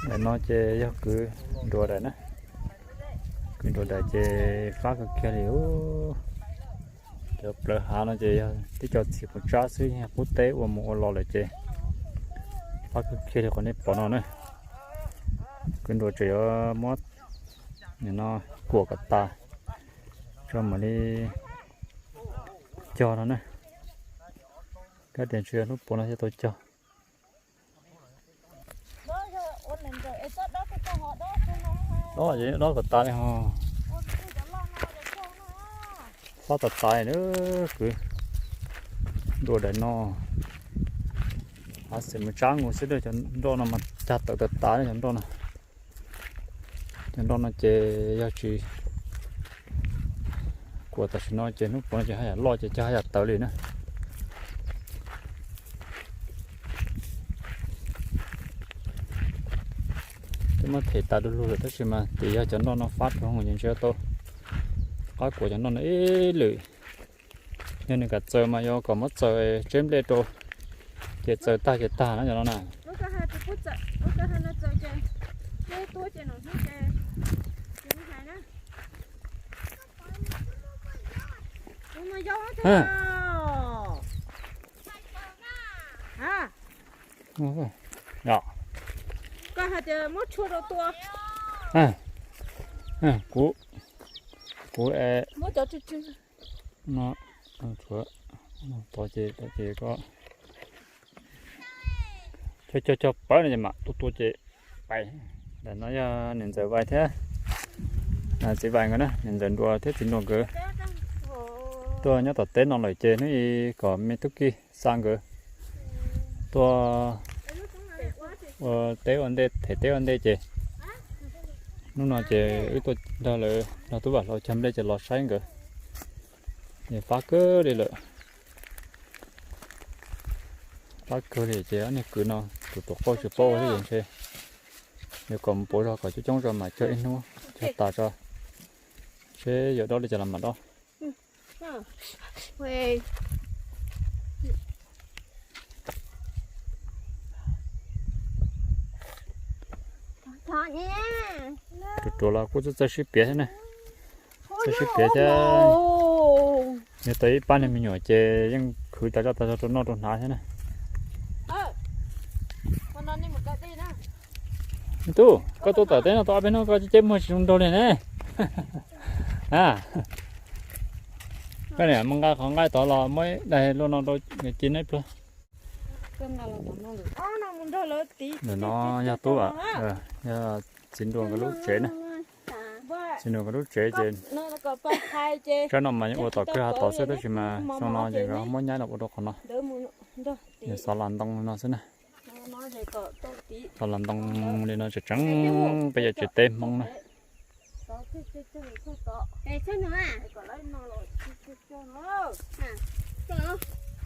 Daim no ces yog kwv nruas daim na. Kwv nruas daim ces fab kawg kiag li. Cov plawv hav no ces yog tib co txhia puas tsab xwb, yog qub teb ua mus ua los lawm ces fab kawg kiag li qhov nej pom no na. Kwv nruas tseem yuav muab nim no kuam kom tas tso mam li cog no na. Kab tias ntshe hnub puav no thiaj tau cog. Dob, dob kom tas li ho. Fab tas tas li na kwv. Nruas daim no, hav xwm mus tsab nkaus xwb, cov nroj no mas cog tawv tas tas li cov nroj no. Cov nroj no ces yog tsis kuam tam sim no ces hnub puav no ces haj yam loj ces cog haj yam tawv li na. Twb muab them tas du lug lawm tab sis mas tim yog cov nroj no fab rau hauv ces ntshe tau qab kuam cov nroj no ib lwm. Yog nws kam txaws mas yuav kom muab txaws tseb nplej rau, ces txaws tag ces tag na cov no na. Koj hais tias muab tshuaj rau tua. Kuv, kuv no, tshuav tod ces, tod ces ko cog cog cog pawv no ces mam tua tua ces pais. Ntawm no yog niam ntxawm Vais thiab txiv Vais nkawd na, niam ntxawm Nruas thiab txiv Nruas nkawd tuaj nyob tom teb no lawm ces hnub ib kom me tub Kis xa nkawd tuaj ua teb ua ntej, them teb ua ntej ces hnub no ces wb tuaj nrog lawv, nrog tub Vam Hlau cog nplej ces los saib nkawd. Fab kawg li lawm. Fab kawg li ces ob niag kwv no tus tuam qauj tsis paub ua thiab ces ntshe yuav kom mus pauv zog kom coob coob tso mam cog ib hnub cog tas tso seb yuav dob li cas los mam dob. Ruam ruam los kuj txawj txawj sib piav thiab na. Txawj sib piav thiab. Yog tau ib pab niag me nyuam ces yeej khwv tas zoj tas zog rau noj rau hnav thiab na. Tub, koj tuaj tom teb no tau ob peb hnub koj ceb muag tsis zoo nraug li ne. Koj niam mus nqa qhov nqaij tod los muab daig luaj no rau ci no ib pluag. Ntawm no yog tub, yog txiv Nruas nkawd lub tsev na. Txiv Nruas nkawd lub tsev ces tsab no mas yeej ua tom kwj ha tod xwb tab sis mas xyoo no ces nkawd muab nyaib los ua rau qhov no. Xov las ntoo no xwb na. Xov las ntoo li no tseem tseem peb yog tsev teb Hmoob na.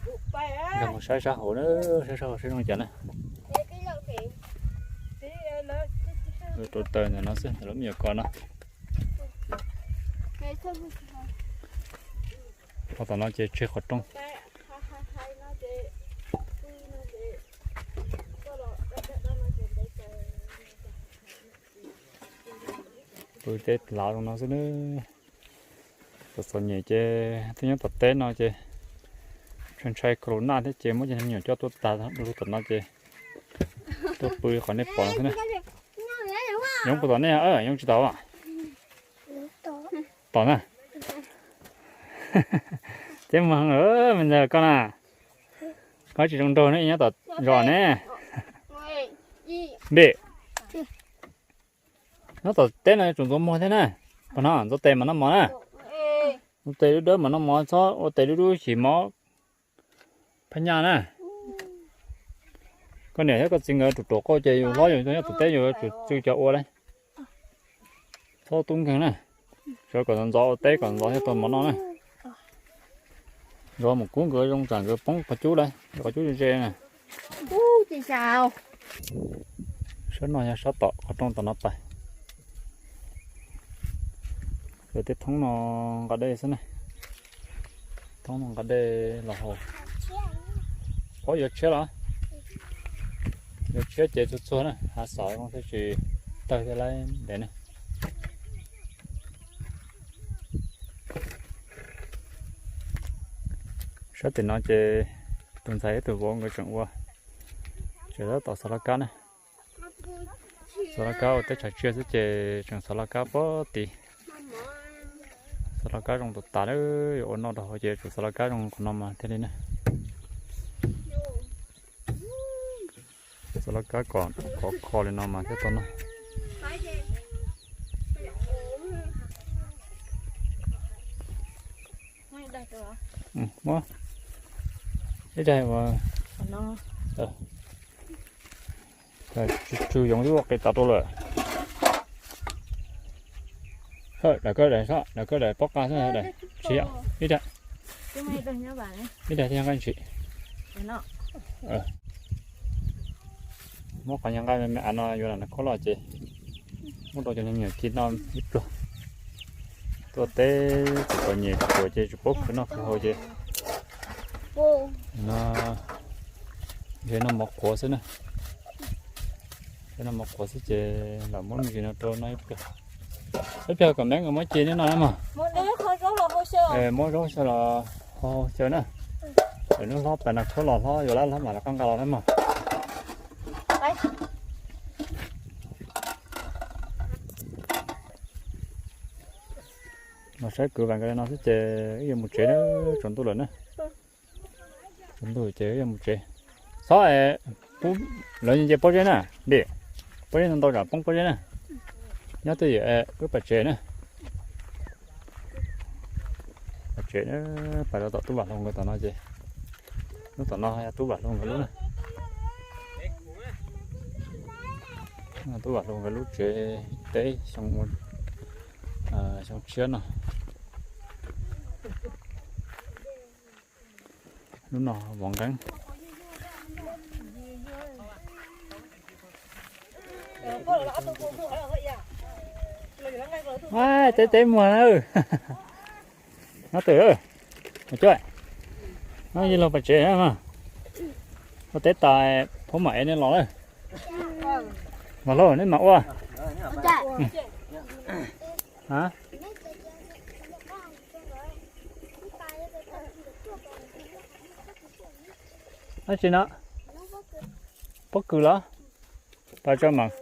Nkag mus saib sab hauv na, saib sab hauv saib zoo cas na. Rau taws ntawm no xwb, ntawm lub me nyuam kos no. Ho tom no ces tseg qhov rooj. Pw teb lav zoo no xwb na. Txom txom nyem ces twb nyob tom teb no ces ntshai ntshai corona thiab ces muab cov me nyuam coj tuaj tag lug tom no ces tuaj pw qhov nej pom no xwb na. Yoov puas tom nej? Yoov tsis tom. Tom na. Ceb muag heev lawm me ntxawg koj na. Koj tsis zoo nraug ne, nyob tom zos ne. Npim. Nyob tom teb no yuav tsum ntxuav muag thiab na. Pog no ntxuav tes mas noj mov na. Ntxuav tes dub dawb mas noj mov, txhob ua tes dub dub xyim mov phab nyaj na. Koj niam thiab koj txiv nkawd ruam ruam qauj ces yus hlob yus nyob tom teb yus yuav tsum tswj cov ua lauj. Txhob tub nkeeg na. Sawv kom ntxov ua teb kom ntxov thiaj tau mov noj na. Zov mus kub nkawd zoo tsam nkawd poob qhov cub lauj, qhov cub ze ze na. Sab no yog sab tom qhov rooj tom no pais. Tej thoob no nqa dej xwb ne. Thoob no nqa dej los haus. Paub yuav tshiab los? Yuav tshiab ces txhua txhua na, hav xov zoo thiaj tsis tawg thiab lawm ntev na. Sab tim no ces tus ntxhais thiab tus vauv nkawd tseem ua, tseem tab tom xov laj kab na. Xov laj kab ua teb chaws tsiaj xwb ces tseem xov laj kab puag tid. Xov laj kab zoo tas tas, yuav ua noj rau hauv ces tsum xov laj kab zoo qhov no mas thiaj li na. Xov laj kab kom khov kho li no mas thiaj tau noj. Muab ib daim ua, tsw yoov twb ua qis tas rau lawm. Daim koj daim, daim koj daim pob qa xwb, daim tsis yog ib daim, ib daim thiaj nqa ntsis. Muab qhov nyuag nqaij me me av no yuav lam nws khaub los ces muab rau cov niag me nyuam kis noj ib pluag. Tuaj teb tsis tau nyiam tsis tau ces tsis paub khwv noj khwv haus ces no, ntshe noj mov qhuav xwb na. Ntshe noj mov qhuav xwb ces lam muab me ntsis no rau noj ib pluag. Ib pliag kom Meeb nkawd muab ci neb noj na mog. Muab zaub xyaw los hau xyaw na. Lwm hnub hlob pais noj khaub los hlob yuav lab hlob mam rov qab nqa los na mog. Los saib kwv vam nkawd li no xwb ces wb yuav mus tsev na, tsaus ntuj lawm na. Tsaus ntuj ces wb yuav mus tsev. Txhob es pub lawv nce pob zeb na, dim pob zeb ntau ntau tsam poob pob zeb na. Nyob twj ywm wb pais tsev na. Pais tsev na, pais rau tom tub Vam Hlau nkawd tom no ces, lub tom no yog tub Vam Hlau nkawd lub na. Tub Vam Hlau nkawd lub tsev teb xyoo, xyoo tshiab no. Lub no vov nqeeb. Teb teb muag na. Nyob twj ywm, no yog luag pais tsev na. Ua teb tas phob mam ev nej los lawm. Vam Hlau nej mam ua. Dab tsi no? Pob kws los? Pais tso mas.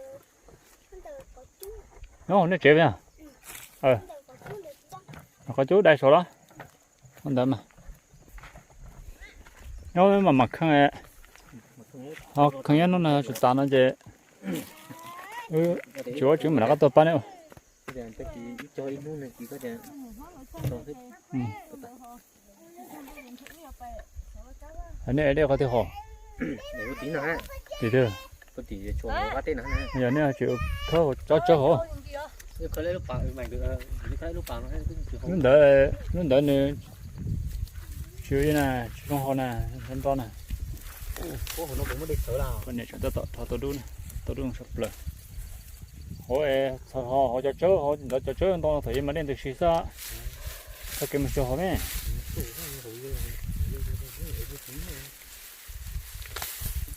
Nyob hauv nej tsev yog? Qhov cub dai saud los? Ntawd mas. Nyob mam mam kheej, ho kheej nyob hnub no tsis tas no ces tsis ua tsis mam rov qab tuaj pab neb. Nej dej qhov twg hov? Tim twg? Yog nej tsis khawb tsob tsawb hov. Lub ntawd, lub ntawd nws tsis na, tsis zoo hov na, nrov nrov na. Poj niam tseem tab tom rho tau dub, tau dub zoo tshaj plaws. Hov es txhos hov, hov cov tsawb, hov ntawd cov tsawb ntau thaum ub mas dej ntws si xwb. Txoj kev mus tsuag hov ne.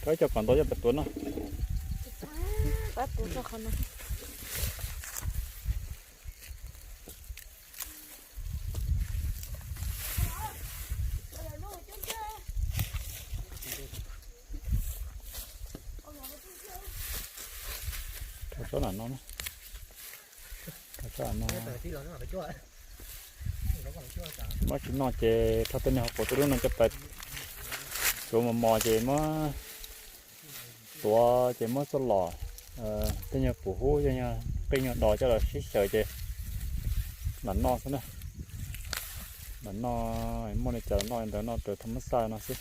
Rho ib co kom ntau coj pais tuav no. Rho tsob lam no, rho tsob lam no. Muab tsis noj ces rho tej niag hauv paus tuaj lub no coj pais tsuav mos mos ces muab tuav ces muab txoj los, tej nyuag pum hub, tej nyuag qij nyuag dos coj los sib xyaw ces lam noj xwb na. Lam noj, muaj li cas los noj li ntawd, noj raws thaj mab xaj no xwb.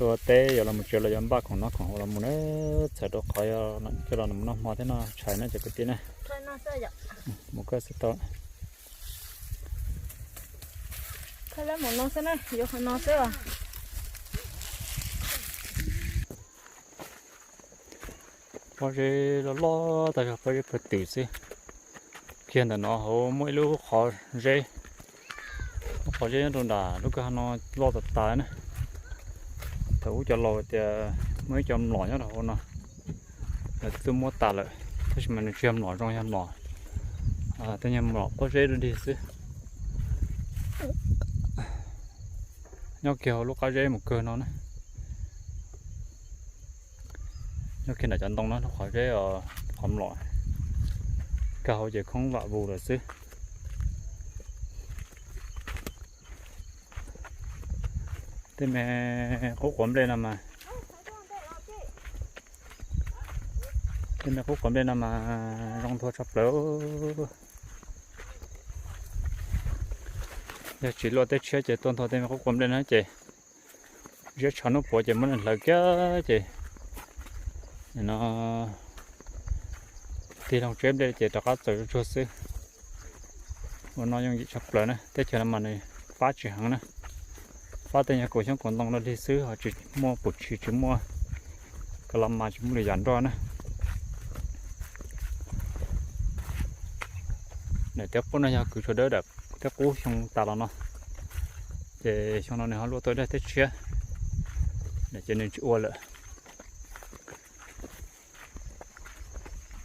Tuaj teb yuav los mus tsev los yuav npaj khoom noj khoom haus los mus na, txhawm rau qhov coj los mus noj hmo thiab noj tshais na cov kwv tij na. Mus koj xwb tau. Pob zeb loj loj tag zog, pob zeb pawg twm xwb. Kiag ntawm no hauv muaj ib lub qhov zeb, lub Qhov zeb nyob rau nram lub kwj ha no loj tas tas na. Thaum ub cov laus tias muaj ib co mlom nyob rau hauv no, lawv twb tuaj muab tas lawm, tab sis mas nws tsis yog mlom zoo, yog mlom, tej nyuag mlom pob zeb dog dig xwb. Nyob kiag hauv lub qab zeb mus kawg no na. Nyob kiag nram cov ntoo no lub qhov zeb, qhov mlom, kag hauv ces khoob vam vus lawm xwb. Tej me qub quav nplej no mas, tej me qub quav nplej no mas zoo nthua tshaj plaws. Yog tsis luaj teb tshiab ces tuaj nthua tej me qub quav nplej no ces ziab tshav hnub puav ces muab nws hlawv kiag ces no tig loo tseb nplej ces rov qab txaws zuj zus xwb. Ua no yooj yim tshaj plaws na, teb chaws no mas nws fab tsis heev na. Fab tej nyuag kaum xyoob kaum ntoo dog dig xwb, ho tsis muaj pum tshis, tsis muaj ka la mas, tsis muaj lwm yam nroj na. Daim teb qub no yog kws tshuav dawb dawm teb qub xyoo tas los no, ces xyoo no nws ho luaj tuaj dawb teb tshiab, ces nws tsis ua lawm.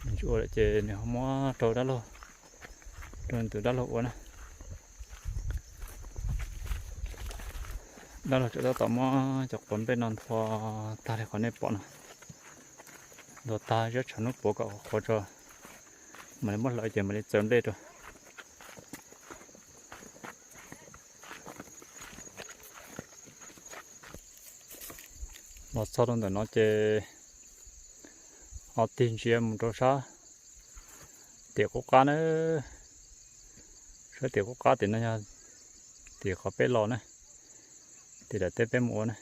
Nws tsis ua lawm ces nws ho muab rau dab laug, rau nws tus dab laug ua na. Dab laug tseem tab tom muab cov quav nplej no nthua tag li qhov nej pom no. Nthua tag ziab tshav hnub puav kom qhuav tso, mam li muab hlawv ces mam li txaws nplej rau. Los txog rau ntawm no ces ho tig ntsia mus rau sab tim qub qab na. Sab tim qub qab tim no yog tim qhov peb los na, tim daim teb peb mus ua na.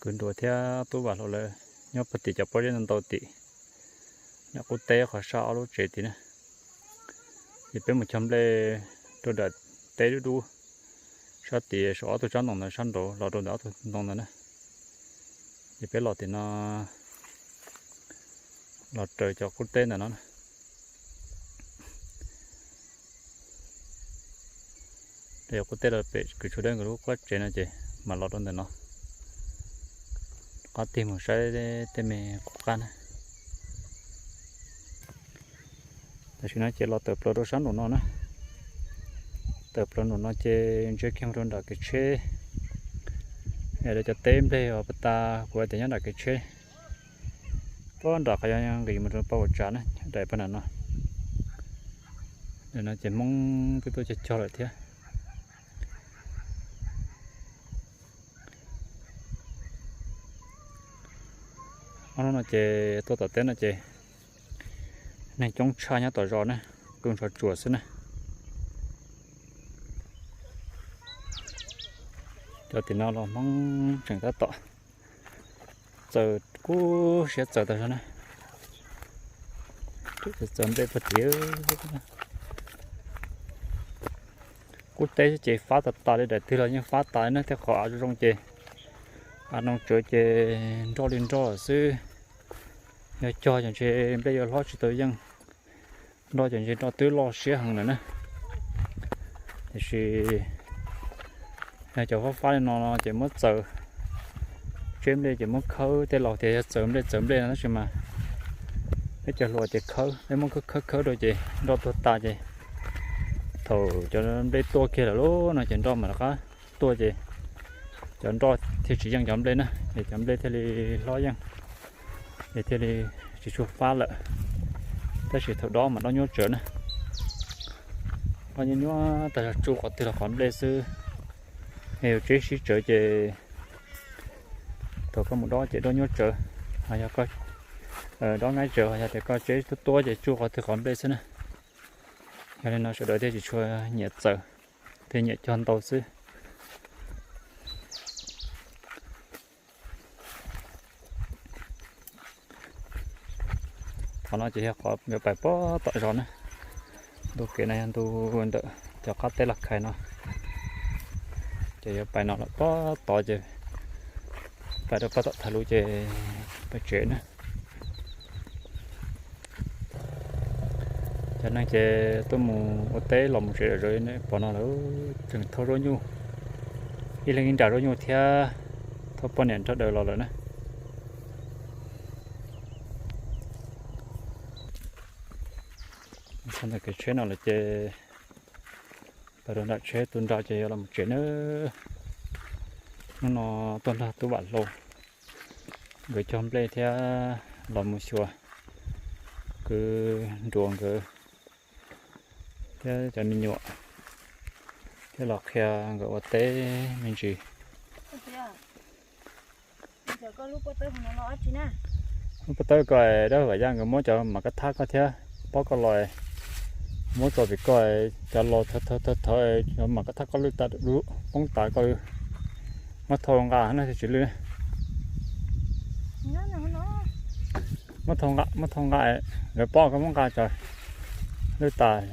Kwv Nruas thiab Tub Vam Hluas lawv nyob puag tim cov pob zeb ntau ntau tim, nyob qub teb qhov sab ob lub tsev tim na. Ces peb mus cog nplej rau nram teb dub dub, sab tim saum ob tug tsob ntoo ntawd sab nraud los rau ntawm ob tug ntoo ntawd na. Ces peb los tim no, los raws cov qub teb ntawm no na. Raws qub teb los pem kws tshuav dawb nkawd lub qab tsev no ces mam los rau ntawm no, qab tig mus saib tej me qub qab na. Tam sim no ces los tawm plaws rau sab nraum no na. Tawm plaws nraum no ces ntsia kiag mus rau nram kev tsheb, es lawv cov teb nplej uas puag ta kuv hais tias nyob nram kev tsheb, puag nram qhov yog nqis mus rau pab ua tsav na, daim pab nram no. Ntawm no ces Hmoob twb tuaj cog cog lawm thiab. Ob hnub no ces tuaj tom teb no ces neeg coob tshaj nyob tom zos na, pw ntshav tsuas xwb na. Cov tim no los Hmoob tseem tab tom txaws, kub siab txaws tas zog na. Txaws nplej puag tim qub teb ces fab tas tas li, daim twg los yeej fab tas na, tej qhov av zoo zoo ces av noo tsawv ces nroj li nroj xwb. Yog cog ces ntshe nplej yuav hlob tsis tau yeej, nroj ces ntshe nroj twb loj siab heev lawm na. Tiam sis yog cov fab fab li no ces muab txaws, tseb nplej ces muab khawb, tej laus tias yog txaws nplej txaws nplej no tab sis mas peb cov hluas ces khawb, peb muab khawb khawb khawb rau ces nroj tuag tas ces thaum cov nplej tuaj kiag lawm lauj no ces nroj mam rov qab tuaj ces cov nroj thiaj tsis yeej cov nplej na, ces cov nplej thiaj li hlob yeej, ces thiaj li tsis tshua fab lawm. Tab sis thaum dob mas dob nyuaj tsawv na, dob nyuaj nyuaj tas zog, tsuj qhov twg los qhov nplej xwb. Yog yus tseb sib tsawv ces thaum koj mus dob ces dob nyuaj tsawv, ho yog koj dob nqaij tsawv, ho yog tias koj tseb tuab tuab ces tsuj qhov twg qhov nplej xwb na. Yog li no sawv daws thiaj tsis tshua nyiam txaws, thiaj nyiam cog ntau xwb. Qhov no ces yog qhov yuav pais pob tom zos na. Ntu kev no yog ntu ntawm cov qab teb los khais no, ces yuav pais no lawm pob tod ces pais rau pob tom thaj lus ces pais tsev na. Cov neeg ces tuaj mus ua teb los mus tsev lawm, pom no lawm, tseem thauj zaub nyuj, ib leeg ib nra zaub nyuj thiab thauj poj niam nrog daws los lawm na. Txog ntawm kev tsheb no lawm ces los rau nram tsheb tu nra ces yuav los mus tsev na. Hnub no tuaj nrog tub Vam Hlau nkawd cog nplej thiab los mus xyuas kwv Nruas nkawd thiab cov me nyuam, thiab los qhia nkawd ua teb me ntsis. Lub pob tawb ko dab vam yaj nkawd muab cov mam kab thab koj thiab pob koj los, muab tso pem koj, cov los thawv thawv thawv, cov mam kab thab koj lwj tas, poob tas koj, muab thau nqa no thiaj tsis lwj. Muab thau nqa, muab thau nqa, lawv pob koj muab nqa tso, lwj tas.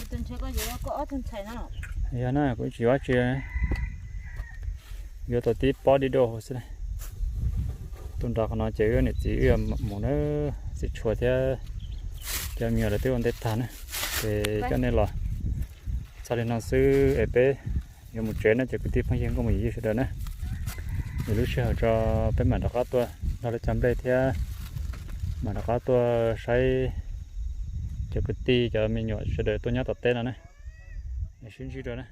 Yog na, kuv tsis yuav dab tsi, yuav tau tib pob dib duaj hauv xwb. Tuaj nrad qhov no ces wb niam txiv wb mus na, txiv tshuav thiab cov me nyuam lawv twb ua ntej tag na. Ces coj nej los txog li no xwb es peb yuav mus tsev na cov kwv tij phooj ywg nkauj muam yawm yij sawv daws na. Yuav lub sij hawm tso peb mam rov qab tuaj nrog lawv cog nplej thiab mam rov qab tuaj saib cov kwv tij cov me nyuam sawv daws tuaj nyob tom teb no na. Sib ntsib dua na.